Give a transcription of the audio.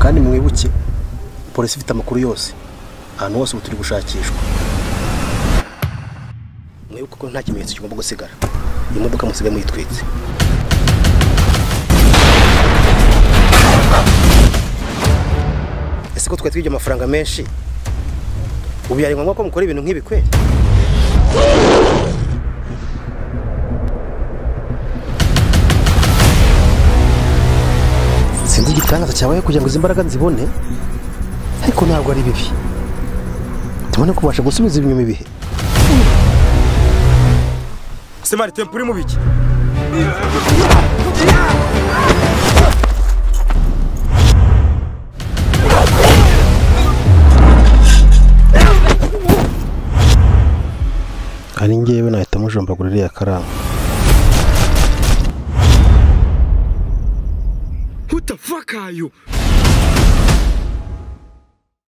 Kandi mwibuke polisi ifite amakuru yose, ahantu hose ubu turi gushakishwa. Mwibuke ko nta kimenyetso kigomba gusigara. Iyi modoka musigaye muyitwitse. Ese ko twari twibye amafaranga menshi, ubu byari ngombwa ko mukora ibintu nk'ibi kweli? Sinzi igitangaza cyabaye kugira ngo izi mbaraga nzibone, ariko ntabwo ari bibi. Tubone kubasha gusubiza inyuma ibihe. Se Martin uri mu biki? Ari njyewe nahita mujombagura iriya karamu. Who the fuck are you?